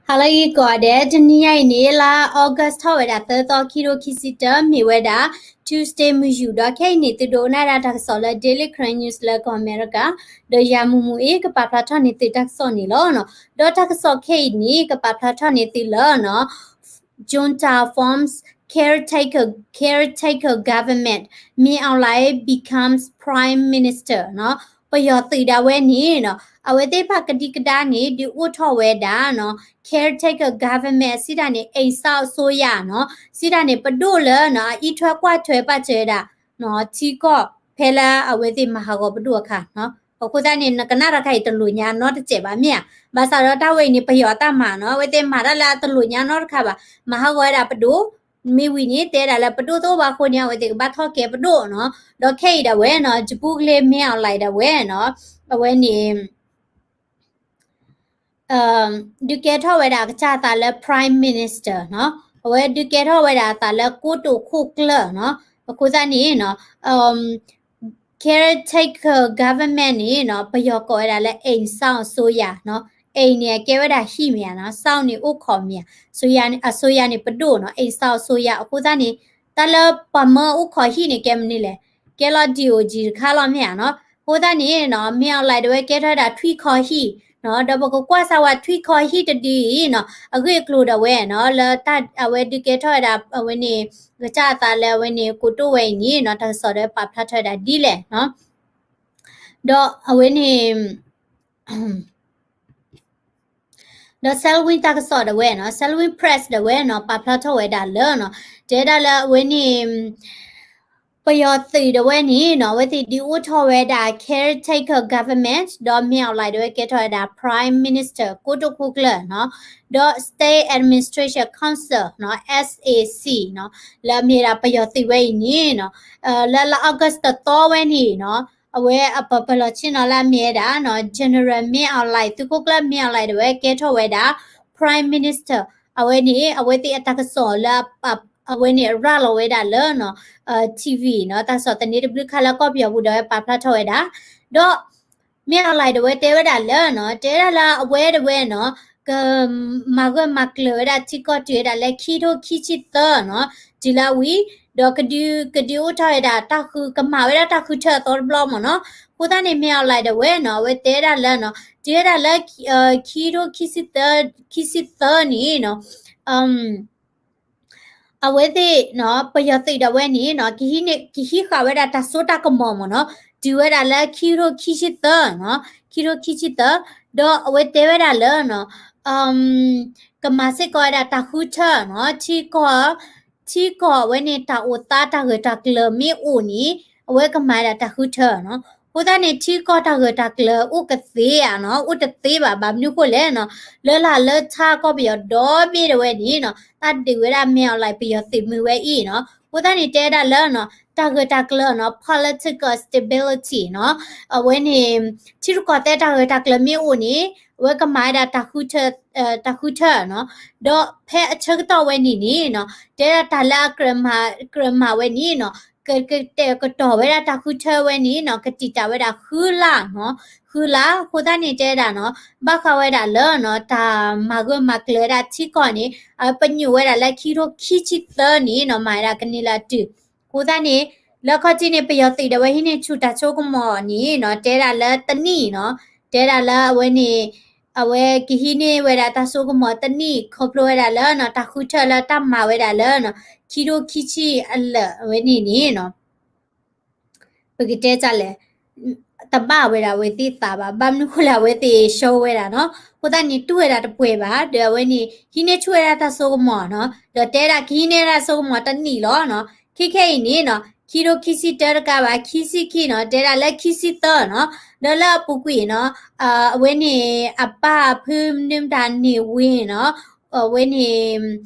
ဟါလၢအဂ့ၤကိးဂၤဒဲး, တနံၤညါအံၤန့ၣ် လါ August ထီၣ်ဝဲဒၣ်သၢသီ ခံကထိခံဆံတၢ မ့ၢ်ဝဲဒၣ် Tuesday မုၢ်ယူာ်, ဒီးခဲအံၤန့ၣ် သုဒိကနၣ်ဒၣ်တၢ်ကစီၣ်လၢ Daily Karen News လၢကီၢ်အမဲရကၤ, ဒီးယၤမူမူအ့ ကပာ်ဖျါထီၣ်န့ၢ်သုတၢ်ကစီၣ်န့ၣ်လီၤ. ဒီးတၢ်ကစီၣ်ခဲအံၤန့ၣ် ကပာ်ဖျါထီၣ်န့ၢ်သုလၢ Junta forms caretaker, caretaker government, Min Aung Hlaing becomes prime minister နီၤ. ပယီၤသုးဒၣ်ဝဲန့ၣ်နီၤ, အဝဲသ့ၣ်တဖၣ်ကဒံကဒါန့ၣ် ဒုးအိၣ်ထီၣ်ဝဲဒၣ်နီၤ caretaker government စံးတၢ်န့ၣ် အိမ်စောင့်အစိုးရနီၤ, စံးတၢ်န့ၣ် ပဒိၣ်လၢနီၤ အအံးထွဲကွၢ်ထွဲပာ်စၢၤဝဲဒၣ်နီၤ ထံကီၢ်ဖဲလၢအဝဲသ့ၣ်မၤဟးဂီၤပဒိၣ်အခါနီၤ. အဃိသတးန့ၣ် နကနၣ်တခါအံၤတလိာ်ညါနီတစဲးဘၣ်မ့ၢ်ဧါ. ဘၣ်ဆၣ်ဒီးတၢ်ဝဲအံၤန့ၣ် ပယီၤအတၢ်မၤနီၤ, အဝဲသ့ၣ်မၤတၢ်လၢအတလိာ်ညါနီတခါဘၣ်, မၤဟးဂီၤဝဲဒၣ်ပဒိၣ်, မ့ၢ်ဝံၤန့ၣ် တဲဒၣ်လၢပဒိၣ်တအိၣ်ဘၣ်အဃိန့ၣ် အဝဲသ့ၣ်ကဘၣ်ထီၣ်ကဲပဒိၣ်နီၤ. ဒီးခဲအံၤဒၣ်ဝဲနီၤ ယပူၤကလ့ မင်းအောင်လှိုင် ဒၣ်ဝဲနီၤ, အဝဲန့ၣ် ဒုးကဲထီၣ်ဝဲဒၣ်အကစၢ်အသးလၢ Prime Minister နီၤ, အဝဲဒုးကဲထီၣ်ဝဲဒၣ်အသးလၢကိတိာ်ခိၣ်ကျၢၢ်နီၤ. အဃိသတးန့ၣ်နီၤ caretaker government န့ၣ်နီၤ ပယီၤကိးဝဲဒၣ်လၢ အိမ်စောင့်အစိုးရနီၤ. အိမ်န့ၣ် အကဲဝဲဒၣ်ဟံၣ်မ့ၢ်ဧါနီၤ, စောင့်န့ၣ်အိၣ်ခိးမ့ၢ်ဧါ, အစိုးရန့ၣ် အစိုးရန့ၣ်ပဒိၣ်နီၤ, အိမ်စောင့်အစိုးရ. အဃိသတးန့ၣ် တၢ်လၢပှၤမၢအိၣ်ခိးဟံၣ်န့ၣ် ကဲမနုၤလဲၣ်, ကဲလီၤ D O G တခါလီၤမ့ၢ်ဧါနီၤ. အဃိသတးန့ၣ်နီၤ မင်းအောင်လှိုင် ဒၣ်ဝဲကဲထီၣ်ဝဲဒၣ်ထွံၣ်ခီဟံၣ်နီၤ, ဒီးပကကွၢ်စၢ်ဝဲထွံၣ်ခီဟံၣ်တဒုအံၤနီၤ အဂ့ၢ်အကျိၤဒၣ်ဝဲနီၤ လၢတၢ်အဝဲဒုးကဲထီၣ်ဝဲဒၣ် အဝဲန့ၣ် ကစၢ်အသးလၢအဝဲန့ၣ် ကိတိာ်ဝဲအံၤန့ၣ်နီၤ တၢ်ကစီၣ်ဒၣ်ဝဲပာ်ဖျါထီၣ်ဝဲဒၣ်ဒ်လဲၣ်နီၤ. ဒီးအဝဲန့ၣ် ဒီး Salween တၢ်ကစီၣ်ဒၣ်ဝဲနီၤ, Salween Press ဒၣ်ဝဲနီၤ ပာ်ဖျါထီၣ်ဝဲဒၣ်လၢနီၤ, တဲဒၣ်လၢအဝဲန့ၣ် ပယီၤသုးဒၣ်ဝဲန့ၣ်နီၤ အဝဲသ့ၣ်ဒုးအိၣ်ထီၣ်ဝဲဒၣ် caretaker government ဒီး မင်းအောင်လှိုင် ဒၣ်ဝဲကဲထီၣ်ဝဲဒၣ် Prime Minister ကိတိာ်ခိၣ်ကျၢၢ်နီၤ, ဒီး State Administration Council နီၤ S A C နီၤ လၢအမ့ၢ်ဒၣ်ပယီၤသုးဝဲအံၤန့ၣ်နီၤ လၢလါ August တသီဝဲန့ၣ်နီၤ အဝဲအပၢၢ်ပၢၢ်လီၤဆ့နီၤလၢအမ့ၢ်ဝဲဒၣ်နီၤ General မင်းအောင်လှိုင် သုးခိၣ်ကျၢၢ် မင်းအောင်လှိုင် ဒၣ်ဝဲကဲထီၣ်ဝဲဒၣ် Prime Minister အဝဲန့ၣ် အဝဲသ့ၣ်အတၢ်ကစီၣ်လၢ အဝဲန့ၣ်ရၤလီၤဝဲဒၣ်လၢနီၤ T V နီၤ တၢ်ကစီၣ်သန့တဘျုးခါလၢကီၢ်ပယီၤပူၤဒၣ်ဝဲပာ်ဖျါထီၣ်ဝဲဒၣ်, ဒီး မင်းအောင်လှိုင် ဒၣ်ဝဲတဲဝဲဒၣ်လၢနီၤ တဲဝဲဒၣ်လၢအဝဲဒၣ်ဝဲနီၤ ကမၤဂၢၢ်မၤကျၢၤဝဲဒၣ်ထံကီၢ်တုၤဝဲဒၣ်လၢခံကထိခံဆံသၢနီၤ တုၤလၢအဝံၤ, ဒီးကဒုး ကဒုးအိၣ်ထီၣ်ဝဲဒၣ်တၢ်ဃု ကမၤဝဲဒၣ်တၢ်ဃုထၢအသီတဘျီမ့ၢ်နီၤ. အဃိသတးန့ၣ် မင်းအောင်လှိုင် ဒၣ်ဝဲနီၤ အဝဲတဲဝဲဒၣ်လၢနီၤ တုၤဝဲဒၣ်လၢ ခံကထိခံဆံသၢ ခံဆံသၢန့ၣ်နီၤ အဝဲသ့ၣ်နီၤ ပယီၤသုးဒၣ်ဝဲန့ၣ်နီၤ ကဟံးဃာ်ဝဲဒၣ်တၢ်စိတၢ်ကမီၤမ့ၢ်နီၤ တုၤဝဲဒၣ်လၢခံကထိခံဆံသၢနီၤ ခံကထိခံဆံသၢ, ဒီးအဝဲတဲဝဲဒၣ်လၢနီၤ ကမၤစ့ၢ်ကီးဝဲဒၣ်တၢ်ဃုထၢနီၤ ထံကီၢ် ထံကီၢ်အဝဲန့ၣ် တၢ်အိၣ်သးတၢ်ဂၢၢ်တၢ်ကျၢၤမ့ၢ်အိၣ်န့ၣ် အဝဲကမၤဝဲဒၣ်တၢ်ဃုထၢနီၤ. အဃိသတးန့ၣ် ထံကီၢ်တၢ်ဂၢၢ်တၢ်ကျၢၤအိၣ်ကသ့ဧါနီၤ အိၣ်တသ့ဘၣ် ဘၣ်မနုၤဃိလဲၣ်နီၤ လၢလၢ်လၢဆၣ်ကီၢ်ပယီၤဒီဘ့ၣ်ဒၣ်ဝဲန့ၣ်နီၤ တၢ်ဒုးဝဲဒၣ် မင်းအောင်လှိုင် ပယီၤသုးမုၢ်ဝဲအံၤနီၤ. အဃိသတးန့ၣ် တဲဝဲဒၣ်လၢနီၤ တၢ်ဂၢၢ်တၢ်ကျၢၤနီၤ political stability နီၤ အဝဲန့ၣ် ထံရူၢ်ကီၢ်သဲးတၢ်ဂၢၢ်တၢ်ကျၢၤမ့ၢ်အိၣ်န့ၣ် အဝဲကမၤဝဲဒၣ်တၢ်ဃုထၢ တၢ်ဃုထၢနီၤ. ဒီးဖဲအဆၢကတီၢ်ဝဲန့ၣ်န့ၣ်နီၤ တဲဒၣ်တၢ်လၢအကြၢးမၤ ကြၢးမၤဝဲန့ၣ်နီၤ က ကတဲာ်ကတီၤဝဲဒၣ်တၢ်ဃုထၢဝဲန့ၣ်နီၤ ကတံာ်တာ်ဝဲဒၣ်ဃုလါနီၤ ဃုလါ. အဃိသတးန့ၣ် တဲဒၣ်နီၤ ဘၣ်ဃးဝဲဒၣ်လၢနီၤ တၢ်မၤဂၢၢ်မၤကျၢၤဝဲဒၣ်ထံကီၢ်န့ၣ် အပညိၣ်ဝဲဒၣ်လၢခံကထိခံဆံသၢန့ၣ်နီၤ မၤဝဲဒၣ်ကန့ၢ်လၢအတုၤ. အဃိသတးန့ၣ် လၢခီၣ်ထံးန့ၣ် ပယီၤသုးဒၣ်ဝဲဟံးန့ၢ်ဆူၣ်တၢ်စိကမီၤန့ၣ်နီၤ တဲဒၣ်လၢတနံၣ်နီၤ တဲဒၣ်လၢအဝဲန့ၣ် အဝဲကဟံးန့ၢ်ဝဲဒၣ်တၢ်စိကမီၤတနံၣ် ခီဖျိဝဲဒၣ်လၢနီၤ တၢ်ဃုထၢလၢတၢ်မၤဝဲဒၣ်လၢနီၤ ခံကထိခံဆံအလၢာ်ဝဲန့ၣ်န့ၣ်နီၤ ပကတဲဒ်လဲၣ် တဘၣ်ဝဲဒၣ်အဝဲသ့ၣ်သးဘၣ် ဘၣ်မနုၤဃိလဲၣ် အဝဲသ့ၣ်ဆှၢဝဲဒၣ်နီၤ. အဃိသတးန့ၣ် တူၢ်ဝဲဒၣ်တပှဲၤဘၣ် ဒီးအဝဲန့ၣ် ဟံးန့ၢ်ဆူၣ်ဝဲဒၣ်တၢ်စိကမီၤနီၤ ဒီးတဲဒၣ်ကဟံးန့ၢ်ဝဲဒၣ်တၢ်စိကမီၤတနံၣ်လီၤနီၤ. ခဲခဲအံၤန့ၣ်နီၤ ခံကထိခံဆံတၢတကးဘၣ် ခံဆံခံနီၤ တဲဒၣ်လၢခံဆံသၢနီၤ ဒီးလၢအပူၤကွံာ်နီၤ အဝဲန့ၣ် အပၢ်ဖုနမတၤန့ၢ်ဝ့နီၤ အဝဲန့ၣ်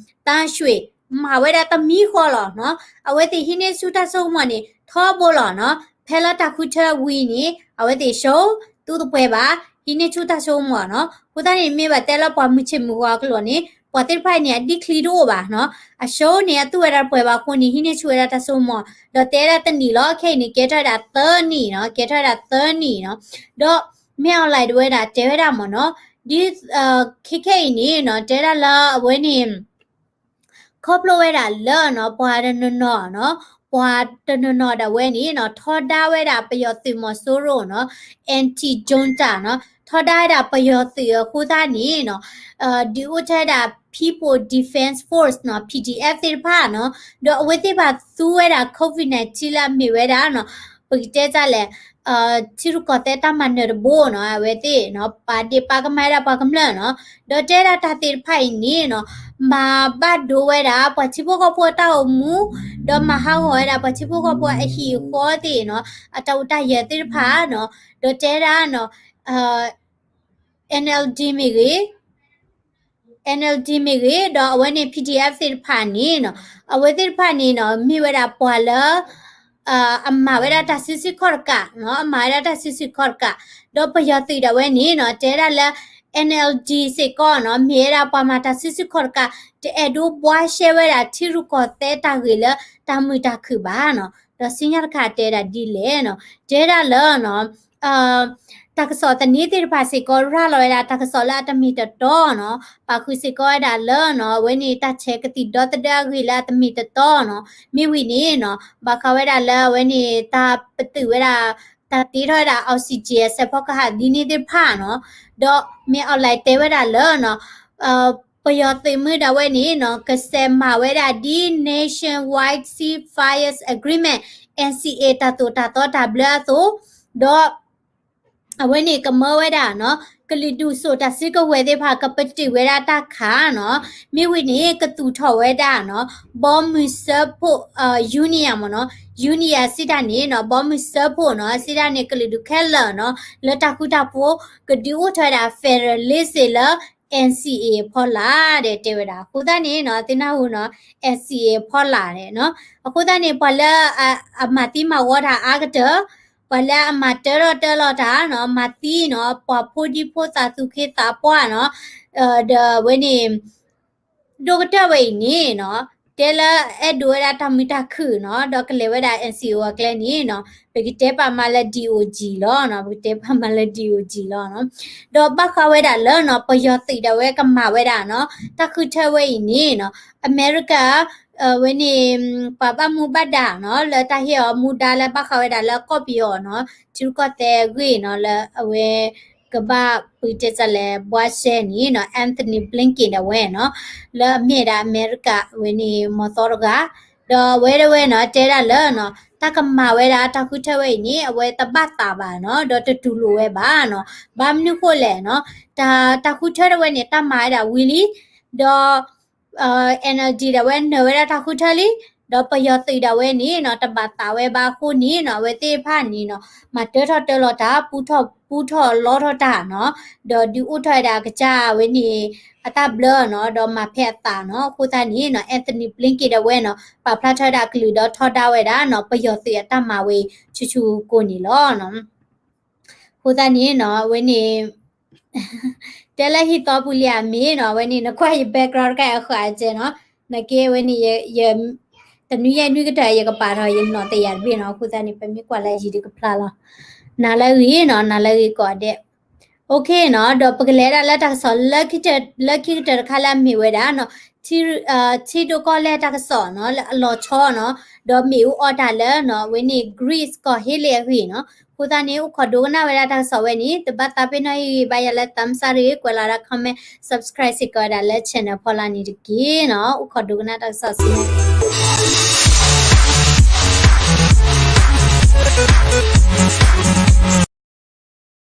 တၢ်ရွှ့ၣ် မၤဝဲဒၣ်တမံၤဃီလီၤနီၤ. အဝဲသ့ၣ်ဟံးန့ၢ်ဆူၣ်တၢ်စိကမီၤန့ၣ် ထီဘိလီၤနီၤ. ဖဲလၢတၢ်ဃုထၢဝံၤန့ၣ် အဝဲသ့ၣ်ဆှၢ တူၢ်တပှဲၤဘၣ် ဟံးန့ၢ်ဆူၣ်တၢ်စိကမီၤနီၤ. အဃိသတးန့ၣ် မ့ၢ်ဘၣ်တဲလၢပှၤမုၢ်ဆ့ၣ်မုၢ်ဂီၤအကျိာ်န့ၣ် ပှၤသ့ၣ်တဖၣ်အံၤန့ၣ် အဒံၣ်ချံတအိၣ်ဘၣ်နီၤ. အဆှၢန့ၣ် အတူၢ်ဝဲဒၣ်တပှဲၤဘၣ်အဃိန့ၣ် ဟံးန့ၢ်ဆူၣ်ဝဲဒၣ်တၢ်စိကမီၤ ဒီးတဲဒၣ်တနံၣ်လီၤ. ခဲအံၤန့ၣ် ကဲထီၣ်ဝဲဒၣ်သၢနံၣ်နီၤ ကဲထီၣ်ဝဲဒၣ်သၢနံၣ်နီၤ. ဒီး မင်းအောင်လှိုင် ဒၣ်ဝဲဒၣ်တဲဝဲဒၣ်မ့ၢ်နီၤ ဒ် ခဲခဲအံၤန့ၣ်နီၤ တဲဒၣ်လၢအဝဲန့ၣ် ခီဖျိဝဲဒၣ်လၢနီၤ ပှၤတနီၤနီၤနီၤ ပှၤတနီၤနီၤဒၣ်ဝဲန့ၣ်နီၤ ထီဒါဝဲဒၣ်ပယီၤသုးမီၤစိရိၤနီၤ anti junta နီၤ ထီဒါဝဲဒၣ်ပယီၤသုးအဃိသတးန့ၣ်နီၤ ဒုးအိၣ်ထီၣ်ဝဲဒၣ် People Defense Force နီၤ PDF သ့ၣ်တဖၣ်နီၤ ဒီးအဝဲသ့ၣ်တဖၣ်သူဝဲဒၣ် COVID nineteen လၢအမ့ၢ်ဝဲဒၣ်နီၤ ပကတဲတၢ်လဲၣ် ထံရူၢ်ကီၢ်သဲးတၢ်မၤနၢၤတဘိနီၤ အဝဲသ့ၣ်နီၤ ပာ်ဒ့ၣ်ပာ်ကမၣ်ဝဲဒၣ်ပှၤကမျၢၢ်နီၤ ဒီးတဲဒၣ်တၢ်သ့ၣ်တဖၣ်အံၤန့ၣ်နီၤ မၤဘၣ်ဒိဝဲဒၣ် ပှၤထံဖိကီၢ်ဖိအတၢ်အိၣ်မူ ဒီးမၤဟးဂီၤဝဲဒၣ်ပှၤထံဖိကီၢ်ဖိအဟံၣ်အဃီသ့ၣ်နီၤ အတၢ်အိၣ်တၢ်ယၢၤသ့ၣ်တဖၣ်နီၤ ဒီးတဲဒၣ်နီၤ NLD မ့ၢ်ဂ့ၤ NLD မ့ၢ်ဂ့ၤ ဒီးအဝဲန့ၣ် PDF သ့ၣ်တဖၣ်န့ၣ်နီၤ အဝဲသ့ၣ်တဖၣ်န့ၣ်နီၤ မ့ၢ်ဝဲဒၣ်ပှၤလၢ အမၤဝဲဒၣ်တၢ်စုဆူၣ်ခီၣ်တကးနီၤ အမၤဝဲဒၣ်တၢ်စုဆူၣ်ခီၣ်တကး ဒီးပယီၤသုးဒၣ်ဝဲန့ၣ်နီၤ တဲဒၣ်လၢ NLD စ့ၢ်ကီးနီၤ မ့ၢ်ဝဲဒၣ်ပှၤမၤတၢ်စုဆူၣ်ခီၣ်တကး တအဲၣ်ဒိးဘှါရှဲဝဲဒၣ်ထံရူၢ်ကီၢ်သဲးတၢ်ဂ့ၢ်လၢတၢ်မုာ်တၢ်ခုၣ်ဘၣ်နီၤ ဒီးစံညါတခါတဲဒၣ်ဒ်လဲၣ်နီၤ တဲဒၣ်လၢနီၤ တၢ်ကစီၣ်သန့သ့ၣ်တဖၣ်စ့ၢ်ကီး ရၤလီၤဝဲဒၣ်တၢ်ကစီၣ်လၢအတမ့ၢ်တတီနီၤ ပာ်ဃုာ်စ့ၢ်ကီးဝဲဒၣ်လၢနီၤ အဝဲန့ၣ်တၢ်ဆဲးကသံၣ်ဒီသဒၢအဂ့ၢ်လၢအတမ့ၢ်တတီနီၤ မ့ၢ်ဝံၤန့ၣ်နီၤ ဘၣ်ဃးဝဲဒၣ်လၢအဝဲန့ၣ် တၢ်ပတုာ်ဝဲဒၣ် တၢ်တ့ထီၣ်ဝဲဒၣ် oxygen အစဲးဖီကဟၣ်ဒ်န့ၣ်သ့ၣ်တဖၣ်နီၤ ဒီးမ့ၢ် online တဲဝဲဒၣ်လၢနီၤ ပယီၤသုးမုၢ်ဒၣ်ဝဲန့ၣ်နီၤ ကစဲးမၤဝဲဒၣ်ဒ် Nationwide Ceasefire Agreement NCA တၢ်သိၣ်တၢ်သီတၢ်ဘျၢအသိး ဒီး အဝဲန့ၣ်ကမၢဝဲဒၣ်နီၤ ကလုာ်ဒူၣ်စိာ်တၢ်စုကဝဲၤသ့ၣ်တဖၣ် ကပတုာ်ဝဲဒၣ်တၢ်ခးနီၤ မ့ၢ်ဝံၤန့ၣ် ကသူၣ်ထီၣ်ဝဲဒၣ်နီၤ ဘီမုၢ်စၢဖှိၣ် union မ့ၢ်နီၤ union စံးတၢ်န့ၣ်နီၤ ဘီမုၢ်စၢဖှိၣ်နီၤ စံးတၢ်န့ၣ် ကလုာ်ဒူၣ်ခဲလၢာ်နီၤ လၢတၢ်ဃူတၢ်ဖိး ကဒုးအိၣ်ထီၣ်ဝဲဒၣ် federalism လၢ NCA အဖီလာ်ဒီးတဲဝဲဒၣ် အဃိသတးန့ၣ်နီၤ သုနၢ်ဟူနီၤ NCA အဖီလာ်ဒီးနီၤ အဃိသတးန့ၣ် ပှၤလၢ အမၤသံမၤဝီတၢ်အါကတၢၢ် ပှၤလၢအမၤတၢထီၣ်တၢလီၤတၢ်နီၤ မၤသံနီၤ ပှၤဖိဒံဖိသၣ်သူၣ်က့သးပှၢ်နီၤ ဒီးအဝဲန့ၣ် ဒိၣ်ကတၢၢ်ဝဲအံၤန့ၣ်နီၤ တဲလၢအဲၣ်ဒိးဝဲဒၣ်တၢ်မုာ်တၢ်ခုၣ်နီၤ ဒီးကလဲၤဝဲဒၣ် NCA အကျဲန့ၣ်နီၤ ပကတဲပာ်မးလၢ DOG လီၤနီၤ ပကတဲပာ်မးလၢ DOG လီၤနီၤ ဒီးဘၣ်ဃးဝဲဒၣ်လၢနီၤ ပယီၤသုးဒၣ်ဝဲကမၤဝဲဒၣ်နီၤ တၢ်ဃုထၢဝဲအံၤန့ၣ်နီၤ အမဲရကၤ ဝဲန့ၣ် ပှၤဘၣ်မူဘၣ်ဒါနီၤ လၢတၢ်ဟ့ၣ်အီၤမူဒါလၢဘၣ်ဃးဝဲဒၣ်လၢကီၢ်ပယီၤနီၤ ထံရူၢ်ကီၢ်သဲးအဂ့ၢ်နီၤ လၢအဝဲ ကဘၣ်ပတဲတၢ်လဲၣ် ဘှါရှဲန့ၣ်နီၤ Antony Blinken ဒၣ်ဝဲနီၤ လၢအမ့ၢ်ဒၣ်အမဲရကၤဝဲန့ၣ် မီၤသီတဂၤ ဒီးအဝဲဒၣ်ဝဲနီၤ တဲဒၣ်လၢနီၤ တၢ်ကမၤဝဲဒၣ်တၢ်ဃုထၢဝဲအံၤန့ၣ် အဝဲတဘၣ်သးဘၣ်နီၤ ဒီးတတူၢ်လိာ်ဝဲဘၣ်နီၤ ဘၣ်မနုၤဃိလဲၣ်နီၤ တၢ် တၢ်ဃုထၢဒၣ်ဝဲန့ၣ် တၢ်မၤဝဲဒၣ်ဝံၤလံ ဒီး NLD ဒၣ်ဝဲနၢၤဝဲဒၣ်တၢ်ဃုထၢလံ ဒီးပယီၤသုးဒၣ်ဝဲန့ၣ်နီၤ တဘၣ်သးဝဲဘၣ်အဃိန့ၣ်နီၤ အဝဲသ့ၣ်တဖၣ်န့ၣ်နီၤ မၤတၢထီၣ်တၢလီၤတၢ် ပူထီၣ် ပူထီၣ်လီထီၣ်တၢ်နီၤ ဒီးဒုးအိၣ်ထီၣ်ဝဲဒၣ်အကစၢ်ဝဲန့ၣ် အတၢ်ဘျၢနီၤ ဒီးမၤဖဲအသးနီၤ အဃိသတးန့ၣ်နီၤ Antony Blinken ဒၣ်ဝဲနီၤ ပာ်ဖျါထီၣ်ဝဲဒၣ်အကလုၢ်ဒီးထီဒါဝဲဒၣ်နီၤ ပယီၤသုးအတၢ်မၤဝဲအံၤ ဆူၣ်ဆူၣ်ကိၢ်ကိၢ်န့ၣ်လီၤ. အဃိသတးန့ၣ်နီၤ အဝဲန့ၣ် တဲလၢဟံၣ်သီပူၤလံဧါ မ့ၢ်နီၤ အဝဲန့ၣ် နကွၢ်ယ background တခါအဃၢၤအစဲနီၤ နာ်က့အဝဲန့ၣ် ယ တနွံယဲၢ်နွံကတၢၢ် ယကပာ်ထီၣ်ယနီၣ်တယၢ်တဘ့ၣ်နီၤ အဃိသတးန့ၣ် ပမ့ၢ်ကွၢ်လၢယံၤဒုးကဖျါလီၤ နၤလၢအဂ့ၤနီၤ နၤလၢအဂ့ၤကိးဂၤဒဲး OK နီၤ ဒီးပကလဲၤဒၣ်လၢတၢ်ကစီၣ်လၢခံကတၢၢ်တခါလၢအမ့ၢ်ဝဲဒၣ်နီၤ ထံဒိၣ်ကီၢ်လဲၢ်တၢ်ကစီၣ်နီၤ လၢအလီၤဆီနီၤ ဒီးမ့ၣ်အူအီၣ်တၢ်လၢနီၤ အဝဲန့ၣ် Greece ကီၢ်ဟ့လ့ၣ်အဂ့ၢ်နီၤ အဃိသတးန့ၣ် အိၣ်ခိးဒိကနၣ်ဝဲဒၣ်တၢ်ကစီၣ်ဝဲန့ၣ် တဘၣ်သးပ့ၤနီၣ်ဟ့ၣ်ဂံၢ်ဘါယၤလၢ thumbs up တဂ့ၤ ကွဲးလီၤဒၣ် comment subscribe စ့ၢ်ကီးဝဲဒၣ်လၢ channel ဖီလာ်န့ၣ်တက့ၢ်နီၤ အိၣ်ခိးဒိကနၣ်တၢ်ကစီၣ်ဆူညါ